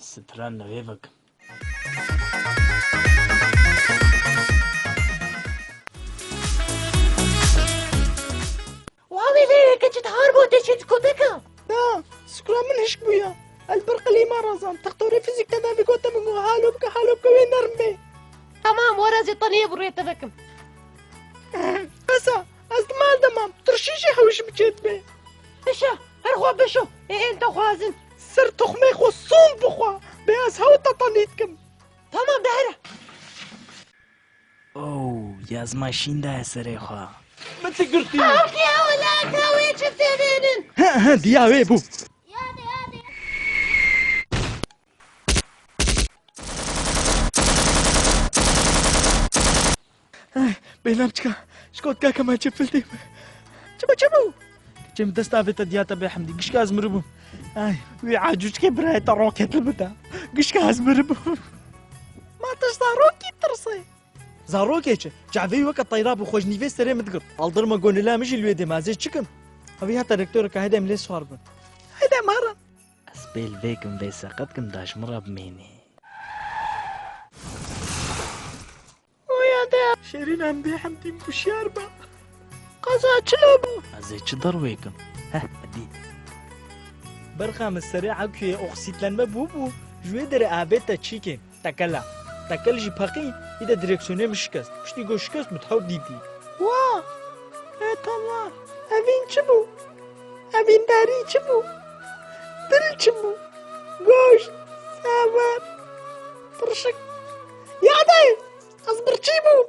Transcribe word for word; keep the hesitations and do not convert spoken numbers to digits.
Stran nivê bikim. Wawê lê keçit har bo te çi dikoteka. Na, sikula min hişk bûya. El bir qilîma razan. Textorê fizîk tedavî gote min got, halo bike, halo bike, wê nerm bê. Tamam, were zê tenê bi rê te vekim. Besa, ez di mal de mam. Tirşî jî hewş min çêdibe. Bişo, her xwe bişo. Ê ên te xwazin. Ser toxmê xwe son bixwe. Bê ez hew te tenê dikim. Tamam, de here. Oh, yazma şîn daye serê xwe. Min ti girtî. Axiya welaka wê çi têbênin? He, he, diya wê bû. Ay, bêhna biçika. Ji kot kaka me çi fildî. Çi bû, çi bû? Çi min dest avête diya te bê Hemdî. Gişka ez miribûm. Ay, wî acûçkê birayê te roket li min da. Gişka ez miribûm. Ma tu ji zarokî tirsê. Zarokê çi? Çavê wî weke teyra bû, xwe ji nîvê serê min digirt. Aldirma gonila min jî li wê dê ma ez ê çi kim? Evî heta rektoreka hede em lê siwar bin. Hede em herin. Ez pêl vê kim vê seqet kim da ji min re bimênê. Oya de. Şêrîn em bê Hemdî huşyar be. Qeza çi bû? Ez ê çi derwê kim? Heh, dî. Berxa min serê ekuyê oksîtlenme bû bû, ji wê derê avête çîkên. Tekela. Tekel jî peqî, î de direksiyonê min şikest. Piştî ku şikest min tew dîtî. Wa! Ê tala, evîn çi bû? Evîndarî çi bû? Dil çi bû? Goşt, sever, tirşik. Yadê! Ez birçî bûm.